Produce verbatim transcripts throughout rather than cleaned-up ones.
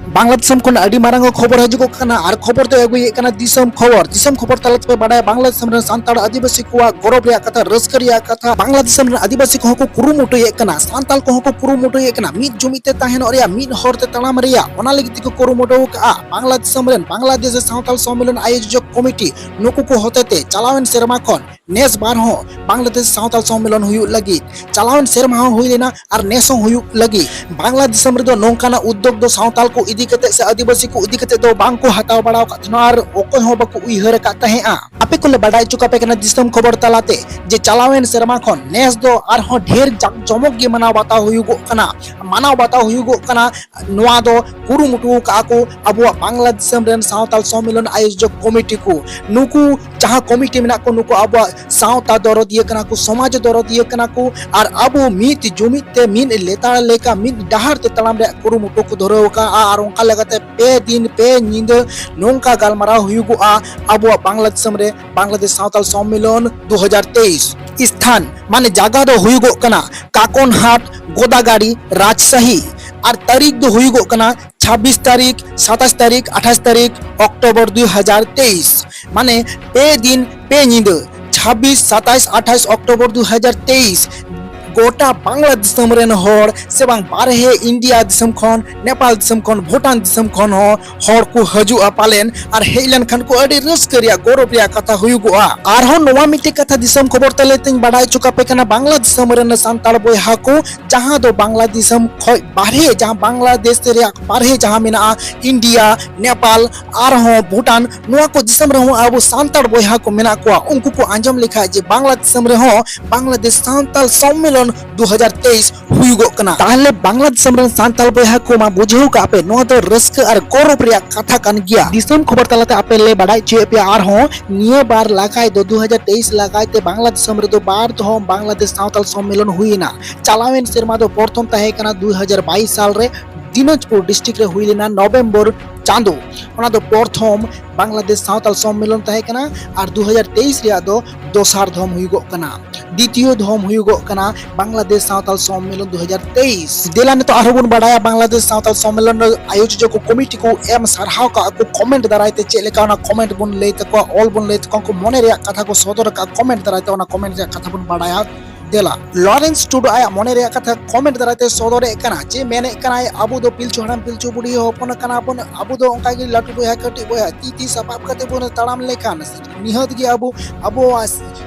ᱵᱟᱝᱞᱟ ᱫᱤᱥᱚᱢ ᱠᱷᱚᱱ ᱟᱹᱰᱤ ᱢᱟᱨᱟᱝ ᱠᱷᱚᱵᱚᱨ ᱦᱤᱡᱩᱜᱚᱜ ᱠᱟᱱᱟ ᱟᱨ ᱠᱷᱚᱵᱚᱨ ᱫᱚᱭ ᱟᱹᱜᱩᱭᱮᱫ ᱠᱟᱱᱟ ᱫᱤᱥᱚᱢ ᱠᱷᱚᱵᱚᱨ᱾ ᱫᱤᱥᱚᱢ ᱠᱷᱚᱵᱚᱨ ᱛᱟᱞᱟ ᱛᱮᱯᱮ ᱵᱟᱰᱟᱭᱟ ᱵᱟᱝᱞᱟ ᱫᱤᱥᱚᱢ ᱨᱮᱱ ᱥᱟᱱᱛᱟᱲ ᱟᱹᱫᱤᱵᱟᱹᱥᱤ ᱠᱚᱣᱟᱜ ᱜᱚᱨᱚᱵᱽ ᱨᱮᱭᱟᱜ ᱠᱟᱛᱷᱟ, ᱨᱟᱹᱥᱠᱟᱹ ᱨᱮᱭᱟᱜ ᱠᱟᱛᱷᱟ᱾ ᱵᱟᱝᱞᱟ ᱫᱤᱥᱚᱢ ᱨᱮᱱ ᱟᱹᱫᱤᱵᱟᱹᱥᱤ ᱠᱚᱦᱚᱸ ᱠᱚ ᱠᱩᱨᱩᱢᱩᱴᱩᱭᱮᱫ ᱠᱟᱱᱟ, ᱥᱟᱱᱛᱟᱲ ᱠᱚᱦᱚᱸ ᱠᱚ ᱠᱩᱨᱩᱢᱩᱴᱩᱭᱮᱫ ᱠᱟᱱᱟ ᱢᱤᱫ ᱡᱩᱢᱤᱫ ᱛᱮ ᱛᱟᱦᱮᱱᱚᱜ ᱨᱮᱭᱟᱜ, ᱢᱤᱫ ᱦᱚᱨ ᱛᱮ ᱛᱟᱲᱟᱢ ᱨᱮᱭᱟᱜ᱾ ᱚᱱᱟ ᱞᱟᱹᱜᱤᱫ ᱛᱮᱠᱚ ᱠᱩᱨᱩᱢᱩᱴᱩ ᱟᱠᱟᱫᱼᱟ ᱵᱟᱝᱞᱟ ᱫᱤᱥᱚᱢ ᱨᱮᱱ ᱵᱟᱝᱞᱟᱫᱮᱥ ᱥᱟᱶᱛᱟᱞ ᱥᱚᱢᱢᱮᱞᱚᱱ ᱟᱭᱳᱡᱚᱠ ᱠᱚᱢᱤᱴᱤ᱾ ᱱᱩᱠᱩ ᱠᱚ ᱦᱚᱛᱮᱛᱮ ᱪᱟᱞᱟᱣᱮᱱ ᱥᱮᱨᱢᱟ ᱠᱷᱚᱱ ᱱᱮᱥ ᱵᱟᱨ ᱦᱚᱸ ᱵᱟᱝᱞᱟᱫᱮᱥ ᱥᱟᱶᱛᱟᱞ ᱥᱚᱢᱢᱮᱞᱚᱱ ᱦᱩᱭᱩᱜ ᱞᱟᱹᱜᱤᱫ᱾ ᱪᱟᱞᱟᱣᱮᱱ ᱥᱮᱨᱢᱟ ᱦᱚᱸ ᱦᱩᱭ ᱞᱮᱱᱟ ᱟᱨ ᱱᱮᱥ ᱦᱚᱸ ᱦᱩᱭᱩᱜ ᱞᱟᱹᱜᱤᱫ᱾ ᱵᱟᱝᱞᱟ ᱫᱤᱥᱚᱢ ᱨᱮᱫᱚ ᱱᱚᱝᱠᱟᱱᱟᱜ ᱩᱫᱽᱫᱳᱜᱽ ᱫᱚ ᱥᱟᱶᱛᱟᱞ ᱠᱚ ᱤᱫᱤ ᱠᱟᱛᱮ ᱥᱮ ᱟᱹᱫᱤᱵᱟᱹᱥᱤ ᱠᱚ ᱤᱫᱤ ᱠᱟᱛᱮ ᱫᱚ ᱵᱟᱝ ᱠᱚ ᱦᱟᱛᱟᱣ ᱵᱟᱲᱟ ᱟᱠᱟᱫ ᱛᱟᱦᱮᱱᱟ ᱟᱨ ᱚᱠᱚᱭ ᱦᱚᱸ ᱵᱟᱠᱚ ᱩᱭᱦᱟᱹᱨ ᱟᱠᱟᱫ ᱛᱟᱦᱮᱸᱜᱼᱟ᱾ ᱟᱯᱮ ᱠᱚᱞᱮ ᱵᱟᱰᱟᱭ ᱦᱚᱪᱚ ᱠᱟᱯᱮ ᱠᱟᱱᱟ ᱫᱤᱥᱚᱢ ᱠᱷᱚᱵᱚᱨ ᱛᱟᱞᱟᱛᱮ ᱡᱮ ᱪᱟᱞᱟᱣᱮᱱ ᱥᱮᱨᱢᱟ ᱠᱷᱚᱱ ᱱᱮᱥ ᱫᱚ ᱟᱨᱦᱚᱸ ᱰᱷᱮᱨ ᱡᱟᱠ ᱡᱚᱢᱚᱠ ᱜᱮ ᱢᱟᱱᱟᱣ ᱵᱟᱛᱟᱣ ᱦᱩᱭᱩᱜᱚᱜ ᱠᱟᱱᱟ᱾ ᱢᱟᱱᱟᱣ ᱵᱟᱛᱟᱣ ᱦᱩᱭᱩᱜᱚᱜ ᱠᱟᱱᱟ᱾ ᱱᱚᱣᱟ ᱫᱚ ᱠᱩᱨᱩᱢᱩᱴᱩ ᱟᱠᱟᱫᱼᱟ ᱠᱚ ᱟᱵᱚᱣᱟᱜ ᱵᱟᱝᱞᱟ ᱫᱤᱥᱚᱢ ᱨᱮᱱ ᱥᱟᱶᱛᱟᱞ ᱥᱚᱢᱢᱮᱞᱚᱱ ᱟᱭᱳᱡᱚᱠ ᱠᱚᱢᱤᱴᱤ ᱠᱚ᱾ ᱱᱩᱠᱩ ᱡᱟᱦᱟᱸ ᱠᱚᱢᱤᱴᱤ ᱢᱮᱱᱟᱜ ᱠᱚ, ᱱᱩᱠᱩ ᱟᱵᱚᱣᱟᱜ ᱥᱟᱶᱛᱟ ᱫᱚᱨᱚᱫᱤᱭᱟᱹ ᱠᱟᱱᱟ ᱠᱚ, ᱥᱚᱢᱟᱡᱽ ᱫᱚᱨᱚᱫᱤᱭᱟᱹ ᱠᱟᱱᱟ ᱠᱚ ᱟᱨ ᱟᱵᱚ ᱢᱤᱫ ᱡᱩᱢᱤᱫ ᱛᱮ ᱢᱤᱫ ᱞᱮᱛᱟᱲ ᱞᱮᱠᱟ ᱢᱤᱫ ᱰᱟᱦᱟᱨ ᱛᱮ ᱛᱟᱲᱟᱢ ᱨᱮᱭᱟᱜ ᱠᱩᱨᱩᱢᱩᱴᱩ ᱠᱚ ᱫᱷᱩᱨᱟᱹᱣ ᱟᱠᱟᱫᱼᱟ᱾ ᱟᱨ ᱚᱱᱠᱟ ᱞᱮᱠᱟᱛᱮ ᱯᱮ ᱫᱤᱱ ᱯᱮ ᱧᱤᱫᱟᱹ ᱱᱚᱝᱠᱟ ᱜᱟᱞᱢᱟᱨᱟᱣ ᱦᱩᱭᱩᱜᱚᱜᱼᱟ ᱟᱵᱚᱣᱟᱜ ᱵᱟᱝᱞᱟ ᱫᱤᱥᱚᱢ ᱨᱮ ᱵᱟᱝᱞᱟᱫᱮᱥ ᱥᱟᱶᱛᱟᱞ ᱥᱚᱢᱢᱮᱞᱚᱱ ᱫᱩ ᱦᱟᱡᱟᱨ ᱛᱮᱭᱤᱥ᱾ ᱥᱛᱷᱟᱱ ᱢᱟᱱᱮ ᱡᱟᱭᱜᱟ ᱫᱚ ᱦᱩᱭᱩᱜᱚᱜ ᱠᱟᱱᱟ ᱠᱟᱠᱚᱱᱦᱟᱴ, ᱜᱳᱫᱟᱜᱟᱲᱤ, ᱨᱟᱡᱽᱥᱟᱦᱤ᱾ ᱟᱨ ᱛᱟᱹᱨᱤᱠᱷ ᱫᱚ ᱦᱩᱭᱩᱜᱚᱜ ᱠᱟᱱᱟ ᱪᱷᱟᱵᱵᱤᱥ ᱛᱟᱹᱨᱤᱠᱷ, ᱥᱟᱛᱟᱥ ᱛᱟᱹᱨᱤᱠᱷ, ᱟᱴᱷᱟᱥ ᱛᱟᱹᱨᱤᱠᱷ ᱚᱠᱴᱳᱵᱚᱨ ᱫᱩ ᱦᱟᱡᱟᱨ ᱛᱮᱭᱤᱥ᱾ ᱢᱟᱱᱮ ᱯᱮ ᱫᱤᱱ ᱯᱮ ᱧᱤᱫᱟᱹ, ᱪᱷᱟᱵᱵᱤᱥ, ᱥᱟᱛᱟᱥ, ᱟᱴᱷᱟᱥ ᱚᱠᱴᱳᱵᱚᱨ ᱫᱩ ᱦᱟᱡᱟᱨ ᱛᱮᱭᱤᱥ᱾ ᱜᱚᱴᱟ ᱵᱟᱝᱞᱟ ᱫᱤᱥᱚᱢ ᱨᱮᱱ ᱦᱚᱲ ᱥᱮ ᱵᱟᱝ ᱵᱟᱨᱦᱮ ᱤᱱᱰᱤᱭᱟ ᱫᱤᱥᱚᱢ ᱠᱷᱚᱱ, ᱱᱮᱯᱟᱞ ᱫᱤᱥᱚᱢ ᱠᱷᱚᱱ, ᱵᱷᱩᱴᱟᱱ ᱫᱤᱥᱚᱢ ᱠᱷᱚᱱ ᱦᱚᱸ ᱦᱚᱲ ᱠᱚ ᱦᱤᱡᱩᱜᱼᱟ ᱯᱟᱞᱮᱱ᱾ ᱟᱨ ᱦᱮᱡ ᱞᱮᱱᱠᱷᱟᱱ ᱠᱚ ᱟᱹᱰᱤ ᱨᱟᱹᱥᱠᱟᱹ ᱨᱮᱭᱟᱜ, ᱜᱚᱨᱚᱵᱽ ᱨᱮᱭᱟᱜ ᱠᱟᱛᱷᱟ ᱦᱩᱭᱩᱜᱚᱜᱼᱟ᱾ ᱟᱨᱦᱚᱸ ᱱᱚᱣᱟ ᱢᱤᱫᱴᱮᱡ ᱠᱟᱛᱷᱟ ᱫᱤᱥᱚᱢ ᱠᱷᱚᱵᱚᱨ ᱛᱟᱞᱟᱛᱮᱧ ᱵᱟᱰᱟᱭ ᱦᱚᱪᱚ ᱠᱟᱯᱮ ᱠᱟᱱᱟ, ᱵᱟᱝᱞᱟ ᱫᱤᱥᱚᱢ ᱨᱮᱱ ᱥᱟᱱᱛᱟᱲ ᱵᱚᱭᱦᱟ ᱠᱚ ᱡᱟᱦᱟᱸ ᱫᱚ ᱵᱟᱝᱞᱟ ᱫᱤᱥᱚᱢ ᱠᱷᱚᱡ ᱵᱟᱨᱦᱮ, ᱡᱟᱦᱟᱸ ᱵᱟᱝᱞᱟᱫᱮᱥ ᱨᱮᱭᱟᱜ ᱵᱟᱨᱦᱮ ᱡᱟᱦᱟᱸ ᱢᱮᱱᱟᱜᱼᱟ, ᱤᱱᱰᱤᱭᱟ, ᱱᱮᱯᱟᱞ, ᱟᱨᱦᱚᱸ ᱵᱷᱩᱴᱟᱱ, ᱱᱚᱣᱟ ᱠᱚ ᱫᱤᱥᱚᱢ ᱨᱮᱦᱚᱸ ᱟᱵᱚ ᱥᱟᱱᱛᱟᱲ ᱵᱚᱭᱦᱟ ᱠᱚ ᱢᱮᱱᱟᱜ ᱠᱚᱣᱟ, ᱩᱱᱠᱩ ᱠᱚ ᱟᱸᱡᱚᱢ ᱞᱮᱠᱷᱟᱡ ᱡᱮ ᱵᱟᱝᱞᱟ ᱫᱤᱥᱚᱢ ᱨᱮᱦᱚᱸ ᱵᱟᱝᱞᱟᱫᱮᱥ ᱥᱟᱱᱛᱟᱞ ᱥᱚᱢᱢᱮᱞᱚᱱ ᱫᱩ ᱦᱟᱡᱟᱨ ᱛᱮᱭᱤᱥ ᱦᱩᱭᱩᱜᱚᱜ ᱠᱟᱱᱟ, ᱛᱟᱦᱞᱮ ᱵᱟᱝᱞᱟ ᱫᱤᱥᱚᱢ ᱨᱮᱱ ᱥᱟᱱᱛᱟᱲ ᱵᱚᱭᱦᱟ ᱠᱚ ᱢᱟ ᱵᱩᱡᱷᱟᱹᱣ ᱠᱟᱜ ᱯᱮ, ᱱᱚᱣᱟ ᱫᱚ ᱨᱟᱹᱥᱠᱟᱹ ᱟᱨ ᱜᱚᱨᱚᱵᱽ ᱨᱮᱭᱟᱜ ᱠᱟᱛᱷᱟ ᱠᱟᱱ ᱜᱮᱭᱟ᱾ ᱫᱤᱥᱚᱢ ᱠᱷᱚᱵᱚᱨ ᱛᱟᱞᱟᱛᱮ ᱟᱯᱮ ᱞᱮ ᱵᱟᱰᱟᱭ ᱦᱚᱪᱚᱭᱮᱫ ᱯᱮᱭᱟ᱾ ᱟᱨᱦᱚᱸ ᱱᱤᱭᱟᱹ ᱵᱟᱨ ᱞᱟᱜᱟᱭ ᱫᱚ ᱫᱩ ᱦᱟᱡᱟᱨ ᱛᱮᱭᱤᱥ ᱞᱟᱜᱟᱭ ᱛᱮ ᱵᱟᱝᱞᱟ ᱫᱤᱥᱚᱢ ᱨᱮᱫᱚ ᱵᱟᱨ ᱫᱷᱚᱢ ᱵᱟᱝᱞᱟᱫᱮᱥ ᱥᱟᱶᱛᱟᱞ ᱥᱚᱢᱢᱮᱞᱚᱱ ᱦᱩᱭᱮᱱᱟ᱾ ᱪᱟᱞᱟᱣᱮᱱ ᱥᱮᱨᱢᱟ ᱫᱚ ᱯᱨᱚᱛᱷᱚᱢ ᱛᱟᱦᱮᱸ ᱠᱟᱱᱟ ᱫᱩ ᱦᱟᱡᱟᱨ ᱵᱟᱭᱤᱥ ᱥᱟᱞ ᱨᱮ ᱫᱤᱱᱟᱡᱽᱯᱩᱨ ᱰᱤᱥᱴᱨᱤᱠᱴ ᱨᱮ ᱦᱩᱭ ᱞᱮᱱᱟ ᱱᱚᱵᱷᱮᱢᱵᱚᱨ ᱪᱟᱸᱫᱚ, ᱚᱱᱟ ᱫᱚ ᱯᱨᱚᱛᱷᱚᱢ ᱵᱟᱝᱞᱟᱫᱮᱥ ᱥᱟᱶᱛᱟᱞ ᱥᱚᱢᱢᱮᱞᱚᱱ ᱛᱟᱦᱮᱸ ᱠᱟᱱᱟ᱾ ᱟᱨ ᱫᱩ ᱦᱟᱡᱟᱨ ᱛᱮᱭᱤᱥ ᱨᱮᱭᱟᱜ ᱫᱚ ᱫᱚᱥᱟᱨ ᱫᱷᱚᱢ ᱦᱩᱭᱩᱜᱚᱜ ᱠᱟᱱᱟ, ᱫᱤᱛᱤᱭᱚ ᱫᱷᱚᱢ ᱦᱩᱭᱩᱜᱚᱜ ᱠᱟᱱᱟ ᱵᱟᱝᱞᱟᱫᱮᱥ ᱥᱟᱶᱛᱟᱞ ᱥᱚᱢᱢᱮᱞᱚᱱ ᱫᱩ ᱦᱟᱡᱟᱨ ᱛᱮᱭᱤᱥ᱾ ᱫᱮᱞᱟ ᱱᱤᱛᱚᱜ ᱟᱨᱦᱚᱸ ᱵᱚᱱ ᱵᱟᱲᱟᱭᱟ ᱵᱟᱝᱞᱟᱫᱮᱥ ᱥᱟᱶᱛᱟᱞ ᱥᱚᱢᱢᱮᱞᱚᱱ ᱨᱮ ᱟᱭᱳᱡᱚᱠ ᱠᱚ ᱠᱚᱢᱤᱴᱤ ᱠᱚ ᱮᱢ ᱥᱟᱨᱦᱟᱣ ᱠᱟᱜᱼᱟ ᱠᱚ ᱠᱚᱢᱮᱱᱴ ᱫᱟᱨᱟᱭ ᱛᱮ, ᱪᱮᱫ ᱞᱮᱠᱟ ᱚᱱᱟ ᱠᱚᱢᱮᱱᱴ ᱵᱚᱱ ᱞᱟᱹᱭ ᱛᱟᱠᱚᱣᱟ, ᱚᱞ ᱵᱚᱱ ᱞᱟᱹᱭ ᱛᱟᱠᱚᱣᱟ, ᱩᱱᱠᱩ ᱢᱚᱱᱮ ᱨᱮᱭᱟᱜ ᱠᱟᱛᱷᱟ ᱠᱚ ᱥᱚᱫᱚᱨ ᱟᱠᱟᱫᱼᱟ ᱠᱚᱢᱮᱱᱴ ᱫᱟᱨᱟᱭ ᱛᱮ, ᱚᱱᱟ ᱠᱚᱢᱮᱱᱴ ᱨᱮᱭᱟᱜ ᱠᱟᱛᱷᱟ ᱵᱚᱱ ᱵᱟᱲᱟᱭᱟ᱾ ᱫᱮᱞᱟ, ᱞᱚᱨᱮᱱᱥ ᱴᱩᱰᱩ ᱟᱭᱟᱜ ᱢᱚᱱᱮ ᱨᱮᱭᱟᱜ ᱠᱟᱛᱷᱟ ᱠᱚᱢᱮᱱᱴ ᱫᱟᱨᱟᱭ ᱛᱮ ᱥᱚᱫᱚᱨᱮᱫ ᱠᱟᱱᱟ, ᱪᱮ ᱢᱮᱱᱮᱫ ᱠᱟᱱᱟᱭ, ᱟᱵᱚ ᱫᱚ ᱯᱤᱞᱪᱩ ᱦᱟᱲᱟᱢ ᱯᱤᱞᱪᱩ ᱵᱩᱲᱦᱤ ᱦᱚᱯᱚᱱ ᱠᱟᱱᱟ ᱵᱚᱱ, ᱟᱵᱚ ᱫᱚ ᱚᱱᱠᱟ ᱜᱮ ᱞᱟᱹᱴᱩ ᱵᱚᱭᱦᱟ ᱠᱟᱹᱴᱤᱡ ᱵᱚᱭᱦᱟ ᱛᱤ ᱛᱤ ᱥᱟᱯᱟᱵ ᱠᱟᱛᱮ ᱵᱚᱱ ᱛᱟᱲᱟᱢ ᱞᱮᱠᱷᱟᱱ ᱱᱤᱦᱟᱹᱛ ᱜᱮ ᱟᱵᱚ ᱟᱵᱚᱣᱟᱜ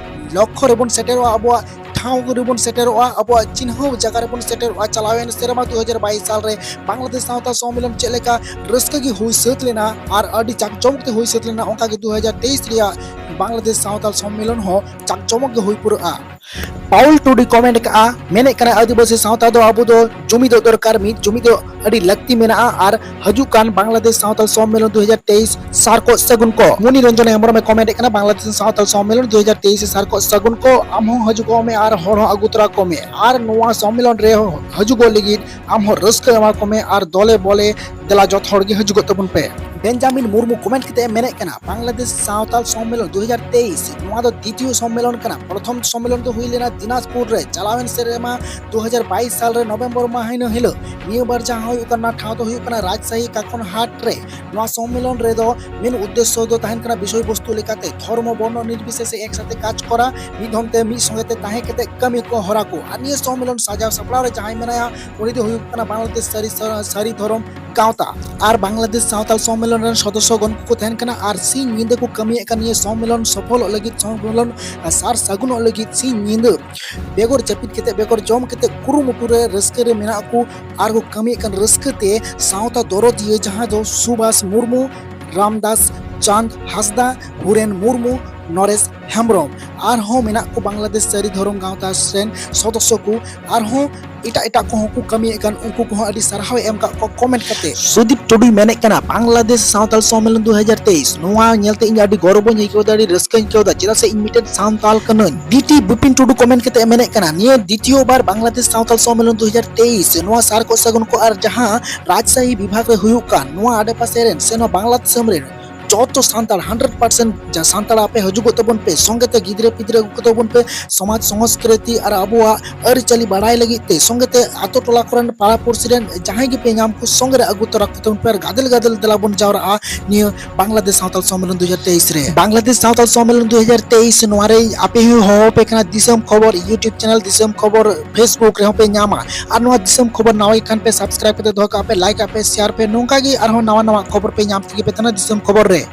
ᱞᱚᱠᱠᱷᱚ ᱨᱮᱵᱚᱱ ᱥᱮᱴᱮᱨᱚᱜᱼᱟ, ᱟᱵᱚᱣᱟᱜ ᱴᱷᱟᱶ ᱨᱮᱵᱚᱱ ᱥᱮᱴᱮᱨᱚᱜᱼᱟ, ᱟᱵᱚᱣᱟᱜ ᱪᱤᱱᱦᱟᱹᱣ ᱡᱟᱭᱜᱟ ᱨᱮᱵᱚᱱ ᱥᱮᱴᱮᱨᱚᱜᱼᱟ᱾ ᱪᱟᱞᱟᱣᱮᱱ ᱥᱮᱨᱢᱟ ᱫᱩ ᱦᱟᱡᱟᱨ ᱵᱟᱭᱤᱥ ᱥᱟᱞ ᱨᱮ ᱵᱟᱝᱞᱟᱫᱮᱥ ᱥᱟᱶᱛᱟ ᱥᱚᱢᱢᱮᱞᱚᱱ ᱪᱮᱫ ᱞᱮᱠᱟ ᱨᱟᱹᱥᱠᱟᱹ ᱜᱮ ᱦᱩᱭ ᱥᱟᱹᱛ ᱞᱮᱱᱟ ᱟᱨ ᱟᱹᱰᱤ ᱡᱟᱠ ᱡᱚᱢᱚᱠ ᱛᱮ ᱦᱩᱭ ᱥᱟᱹᱛ ᱞᱮᱱᱟ, ᱚᱱᱠᱟ ᱜᱮ ᱫᱩ ᱦᱟᱡᱟᱨ ᱛᱮᱭᱤᱥ ᱨᱮᱭᱟᱜ ᱵᱟᱝᱞᱟᱫᱮᱥ ᱥᱟᱶᱛᱟᱞ ᱥᱚᱢᱢᱮᱞᱚᱱ ᱦᱚᱸ ᱡᱟᱠ ᱡᱚᱢᱚᱠ ᱜᱮ ᱦᱩᱭ ᱯᱩᱨᱟᱹᱜᱼᱟ᱾ ᱯᱟᱣᱩᱞ ᱴᱩᱰᱩᱭ ᱠᱚᱢᱮᱱᱴ ᱠᱟᱜᱼᱟ, ᱢᱮᱱᱮᱫ ᱠᱟᱱᱟᱭ, ᱟᱹᱫᱤᱵᱟᱹᱥᱤ ᱥᱟᱶᱛᱟ ᱫᱚ ᱟᱵᱚ ᱫᱚ ᱡᱩᱢᱤᱫᱚᱜ ᱫᱚᱨᱠᱟᱨ, ᱢᱤᱫ ᱡᱩᱢᱤᱫᱚᱜ ᱟᱹᱰᱤ ᱞᱟᱹᱠᱛᱤ ᱢᱮᱱᱟᱜᱼᱟ ᱟᱨ ᱦᱤᱡᱩᱜ ᱠᱟᱱ ᱵᱟᱝᱞᱟᱫᱮᱥ ᱥᱟᱶᱛᱟᱞ ᱥᱚᱢᱢᱮᱞᱚᱱ ᱫᱩ ᱦᱟᱡᱟᱨ ᱛᱮᱭᱤᱥ ᱥᱟᱨ ᱠᱚ ᱥᱟᱹᱜᱩᱱ ᱠᱚ᱾ ᱢᱩᱱᱤ ᱨᱚᱧᱡᱚᱱ ᱦᱮᱢᱵᱨᱚᱢ ᱮ ᱠᱚᱢᱮᱱᱴ ᱠᱟᱱᱟ, ᱵᱟᱝᱞᱟᱫᱮᱥ ᱥᱟᱶᱛᱟᱞ ᱥᱚᱢᱢᱮᱞᱚᱱ ᱫᱩ ᱦᱟᱡᱟᱨ ᱛᱮᱭᱤᱥ ᱥᱟᱨ ᱠᱚ ᱥᱟᱹᱜᱩᱱ ᱠᱚ, ᱟᱢ ᱦᱚᱸ ᱦᱤᱡᱩᱜᱚᱜ ᱢᱮ ᱟᱨ ᱦᱚᱲ ᱦᱚᱸ ᱟᱹᱜᱩ ᱛᱚᱨᱟ ᱠᱚᱢᱮ᱾ ᱟᱨ ᱱᱚᱣᱟ ᱥᱚᱢᱢᱮᱞᱚᱱ ᱨᱮ ᱦᱤᱡᱩᱜᱚᱜ ᱞᱟᱹᱜᱤᱫ ᱟᱢ ᱦᱚᱸ ᱨᱟᱹᱥᱠᱟᱹ ᱮᱢᱟ ᱠᱚᱢᱮ ᱟᱨ ᱫᱚᱞᱮ ᱵᱚᱞᱮ ᱫᱮᱞᱟ ᱡᱚᱛᱚ ᱦᱚᱲ ᱜᱮ ᱦᱤᱡᱩᱜᱚᱜ ᱛᱟᱵᱚᱱ ᱯᱮ᱾ ᱵᱮᱧᱡᱟᱢᱤᱱ ᱢᱩᱨᱢᱩ ᱠᱚᱢᱮᱱᱴ ᱠᱟᱛᱮ ᱮ ᱢᱮᱱᱮᱫ ᱠᱟᱱᱟ, ᱵᱟᱝᱞᱟᱫᱮᱥ ᱥᱟᱶᱛᱟᱞ ᱥᱚᱢᱢᱮᱞᱚᱱ ᱫᱩ ᱦᱟᱡᱟᱨ ᱛᱮᱭᱤᱥ, ᱱᱚᱣᱟ ᱫᱚ ᱫᱤᱛᱤᱭᱚ ᱥᱚᱢᱢᱮᱞᱚᱱ ᱠᱟᱱᱟ᱾ ᱯᱨᱚᱛᱷᱚᱢ ᱥᱚᱢᱢᱮᱞᱚᱱ ᱫᱚ ᱦᱩᱭ ᱞᱮᱱᱟ ᱫᱤᱱᱟᱡᱽᱯᱩᱨ ᱨᱮ ᱪᱟᱞᱟᱣᱮᱱ ᱥᱮᱨᱢᱟ ᱫᱩ ᱦᱟᱡᱟᱨ ᱵᱟᱭᱤᱥ ᱥᱟᱞ ᱨᱮ ᱱᱚᱵᱷᱮᱢᱵᱚᱨ ᱢᱟᱹᱦᱤᱱᱟᱹ ᱦᱤᱞᱳᱜ᱾ ᱱᱤᱭᱟᱹ ᱵᱟᱨ ᱡᱟᱦᱟᱸ ᱦᱩᱭᱩᱜ ᱠᱟᱱᱟ ᱴᱷᱟᱶ ᱫᱚ ᱦᱩᱭᱩᱜ ᱠᱟᱱᱟ ᱨᱟᱡᱽᱥᱟᱦᱤ ᱠᱟᱠᱚᱱ ᱦᱟᱴ ᱨᱮ᱾ ᱱᱚᱣᱟ ᱥᱚᱢᱢᱮᱞᱚᱱ ᱨᱮᱫᱚ ᱢᱮᱱ ᱩᱫᱽᱫᱮᱥᱥᱚ ᱫᱚ ᱛᱟᱦᱮᱱ ᱠᱟᱱᱟ ᱵᱤᱥᱚᱭ ᱵᱚᱥᱛᱩ ᱞᱮᱠᱟᱛᱮ ᱫᱷᱚᱨᱢᱚ ᱵᱚᱨᱱᱚ ᱱᱤᱨᱵᱤᱥᱮᱥᱮ ᱮᱠᱥᱟᱛᱮ ᱠᱟᱡᱽ ᱠᱚᱨᱟ, ᱢᱤᱫ ᱫᱷᱚᱢ ᱛᱮ ᱢᱤᱫ ᱥᱚᱸᱜᱮ ᱛᱮ ᱛᱟᱦᱮᱸ ᱠᱟᱛᱮ ᱠᱟᱹᱢᱤ ᱠᱚ ᱦᱚᱨᱟ ᱠᱚ᱾ ᱟᱨ ᱱᱤᱭᱟᱹ ᱥᱚᱢᱢᱮᱞᱚᱱ ᱥᱟᱡᱟᱣ ᱥᱟᱯᱲᱟᱣ ᱨᱮ ᱡᱟᱦᱟᱸᱭ ᱢᱮᱱᱟᱭᱟ, ᱩᱱᱤ ᱫᱚ ᱦᱩᱭᱩᱜ ᱠᱟᱱᱟ ᱵᱟᱝᱞᱟᱫᱮᱥ ᱥᱟᱹᱨᱤ ᱥᱟᱹᱨᱤ ᱫᱷᱚᱨᱚᱢ ᱜᱟᱶᱛᱟ᱾ ᱟᱨ ᱵᱟᱝᱞᱟᱫᱮᱥ ᱥᱟᱶᱛᱟᱞ ᱥᱚᱢᱢᱮᱞᱚᱱ ᱨᱮᱱ ᱥᱚᱫᱚᱥᱥᱚ ᱜᱚᱱ ᱠᱚᱠᱚ ᱛᱟᱦᱮᱱ ᱠᱟᱱᱟ ᱟᱨ ᱥᱤᱧ ᱧᱤᱫᱟᱹ ᱠᱚ ᱠᱟᱹᱢᱤᱭᱮᱫ ᱠᱟᱱ ᱱᱤᱭᱟᱹ ᱥᱚᱢᱢᱮᱞᱚᱱ ᱥᱚᱯᱷᱚᱞᱚᱜ ᱞᱟᱹᱜᱤᱫ, ᱥᱚᱢᱢᱮᱞᱚᱱ ᱥᱟᱨ ᱥᱟᱹᱜᱩᱱᱚᱜ ᱞᱟᱹᱜᱤᱫ ᱥᱤᱧ ᱧᱤᱫᱟᱹ ᱵᱮᱜᱚᱨ ᱡᱟᱹᱯᱤᱫ ᱠᱟᱛᱮ, ᱵᱮᱜᱚᱨ ᱡᱚᱢ ᱠᱟᱛᱮ ᱠᱩᱨᱩᱢᱩᱴᱩ ᱨᱮ ᱨᱟᱹᱥᱠᱟᱹ ᱨᱮ ᱢᱮᱱᱟᱜ ᱠᱚ ᱟᱨ ᱠᱚ ᱠᱟᱹᱢᱤᱭᱮᱫ ᱠᱟᱱ ᱨᱟᱹᱥᱠᱟᱹ ᱛᱮ ᱥᱟᱶᱛᱟ ᱫᱚᱨᱚᱫᱤᱭᱟᱹ ᱡᱟᱦᱟᱸ ᱫᱚ ᱥᱩᱵᱷᱟᱥ ᱢᱩᱨᱢᱩ, ᱨᱟᱢᱫᱟᱥ ᱪᱟᱸᱫᱽ ᱦᱟᱸᱥᱫᱟ, ᱦᱩᱨᱮᱱ ᱢᱩᱨᱢᱩ, ᱱᱚᱨᱮᱥ ᱦᱮᱢᱵᱨᱚᱢ, ᱟᱨᱦᱚᱸ ᱢᱮᱱᱟᱜ ᱠᱚ ᱵᱟᱝᱞᱟᱫᱮᱥ ᱥᱟᱹᱨᱤ ᱫᱷᱚᱨᱚᱢ ᱜᱟᱶᱛᱟ ᱨᱮᱱ ᱥᱚᱫᱚᱥᱥᱚ ᱠᱚ, ᱟᱨᱦᱚᱸ ᱮᱴᱟᱜ ᱮᱴᱟᱜ ᱠᱚᱦᱚᱸ ᱠᱚ ᱠᱟᱹᱢᱤᱭᱮᱫ ᱠᱟᱱ, ᱩᱱᱠᱩ ᱠᱚᱦᱚᱸ ᱟᱹᱰᱤ ᱥᱟᱨᱦᱟᱣ ᱮ ᱮᱢ ᱠᱟᱜ ᱠᱚᱣᱟ ᱠᱚᱢᱮᱱᱴ ᱠᱟᱛᱮ᱾ ᱥᱩᱫᱤᱯ ᱴᱩᱰᱩᱭ ᱢᱮᱱᱮᱫ ᱠᱟᱱᱟ, ᱵᱟᱝᱞᱟᱫᱮᱥ ᱥᱟᱶᱛᱟᱞ ᱥᱚᱢᱢᱮᱞᱚᱱ ᱫᱩ ᱦᱟᱡᱟᱨ ᱛᱮᱭᱤᱥ, ᱱᱚᱣᱟ ᱧᱮᱞᱛᱮ ᱤᱧ ᱟᱹᱰᱤ ᱜᱚᱨᱚᱵ ᱤᱧ ᱟᱹᱭᱠᱟᱹᱣ ᱮᱫᱟ, ᱟᱹᱰᱤ ᱨᱟᱹᱥᱠᱟᱹᱧ ᱟᱹᱭᱠᱟᱹᱣ ᱮᱫᱟ, ᱪᱮᱫᱟᱜ ᱥᱮ ᱤᱧ ᱢᱤᱫᱴᱮᱱ ᱥᱟᱱᱛᱟᱞ ᱠᱟᱹᱱᱟᱹᱧ᱾ ᱰᱤᱴᱤ ᱵᱤᱯᱤᱱ ᱴᱩᱰᱩ ᱠᱚᱢᱮᱱᱴ ᱠᱟᱛᱮ ᱢᱮᱱᱮᱫ ᱠᱟᱱᱟ, ᱱᱤᱭᱟᱹ ᱫᱤᱛᱤᱭᱚ ᱵᱟᱨ ᱵᱟᱝᱞᱟᱫᱮᱥ ᱥᱟᱶᱛᱟᱞ ᱥᱚᱢᱢᱮᱞᱚᱱ ᱫᱩ ᱦᱟᱡᱟᱨ ᱛᱮᱭᱤᱥ, ᱱᱚᱣᱟ ᱥᱟᱨ ᱠᱚ ᱥᱟᱹᱜᱩᱱ ᱠᱚ ᱟᱨ ᱡᱟᱦᱟᱸ ᱨᱟᱡᱽᱥᱟᱦᱤ ᱵᱤᱵᱷᱟᱜᱽ ᱨᱮ ᱦᱩᱭᱩᱜ ᱠᱟᱱ, ᱱᱚᱣᱟ ᱟᱰᱮᱯᱟᱥᱮ ᱨᱮᱱ ᱥᱮ ᱱᱚᱣᱟ ᱵᱟᱝᱞᱟ ᱫᱤᱥᱚᱢ ᱨᱮᱱ ᱡᱚᱛᱚ ᱥᱟᱱᱛᱟᱲ ᱦᱟᱱᱰᱨᱮᱰ ᱯᱟᱨᱥᱮᱱᱴ ᱡᱟ ᱥᱟᱱᱛᱟᱲ ᱟᱯᱮ ᱦᱤᱡᱩᱜᱚᱜ ᱛᱟᱵᱚᱱ ᱯᱮ, ᱥᱚᱸᱜᱮ ᱛᱮ ᱜᱤᱫᱽᱨᱟᱹ ᱯᱤᱫᱽᱨᱟᱹ ᱟᱹᱜᱩ ᱠᱚ ᱛᱟᱵᱚᱱ ᱯᱮ, ᱥᱚᱢᱟᱡᱽ ᱥᱚᱝᱥᱠᱨᱤᱛᱤ ᱟᱨ ᱟᱵᱚᱣᱟᱜ ᱟᱹᱨᱤᱪᱟᱹᱞᱤ ᱵᱟᱲᱟᱭ ᱞᱟᱹᱜᱤᱫ ᱛᱮ ᱥᱚᱸᱜᱮ ᱛᱮ ᱟᱛᱳ ᱴᱚᱞᱟ ᱠᱚᱨᱮᱱ ᱯᱟᱲᱟ ᱯᱩᱲᱥᱤ ᱨᱮᱱ ᱡᱟᱦᱟᱸᱭ ᱜᱮᱯᱮ ᱧᱟᱢ ᱠᱚ ᱥᱚᱸᱜᱮ ᱨᱮ ᱟᱹᱜᱩ ᱛᱚᱨᱟ ᱠᱚ ᱛᱟᱵᱚᱱ ᱯᱮ ᱟᱨ ᱜᱟᱫᱮᱞ ᱜᱟᱫᱮᱞ ᱫᱮᱞᱟ ᱵᱚᱱ ᱡᱟᱣᱨᱟᱜᱼᱟ ᱱᱤᱭᱟᱹ ᱵᱟᱝᱞᱟᱫᱮᱥ ᱥᱟᱶᱛᱟᱞ ᱥᱚᱢᱢᱮᱞᱚᱱ ᱫᱩ ᱦᱟᱡᱟᱨ ᱛᱮᱭᱤᱥ ᱨᱮ᱾ ᱵᱟᱝᱞᱟᱫᱮᱥ ᱥᱟᱶᱛᱟᱞ ᱥᱚᱢᱢᱮᱞᱚᱱ ᱫᱩ ᱦᱟᱡᱟᱨ ᱛᱮᱭᱤᱥ ᱱᱚᱣᱟ ᱨᱮ ᱟᱯᱮ ᱦᱚᱸ ᱦᱚᱦᱚ ᱟᱯᱮ ᱠᱟᱱᱟ ᱫᱤᱥᱚᱢ ᱠᱷᱚᱵᱚᱨ YouTube ᱪᱮᱱᱮᱞ, ᱫᱤᱥᱚᱢ ᱠᱷᱚᱵᱚᱨ Facebook ᱨᱮᱦᱚᱸ ᱯᱮ ᱧᱟᱢᱟ᱾ ᱟᱨ ᱱᱚᱣᱟ ᱫᱤᱥᱚᱢ ᱠᱷᱚᱵᱚᱨ ᱱᱟᱣᱟ ᱜᱮ ᱠᱷᱟᱱ ᱯᱮ subscribe ᱠᱟᱛᱮ ᱫᱚᱦᱚ ᱠᱟᱜ ᱯᱮ, like ᱟᱯᱮ, share ᱯᱮ, ᱱᱚᱝᱠᱟ ᱜᱮ ᱟᱨᱦᱚᱸ ᱱᱟᱣᱟ ᱱᱟᱣᱟ ᱠᱷᱚᱵᱚᱨ ᱯᱮ ᱧᱟᱢ ᱛᱮᱜᱮ ᱯᱮ ᱛᱟᱦᱮᱱᱟ ᱫᱤᱥᱚᱢ ᱠᱷᱚᱵᱚᱨ ᱨᱮ᱾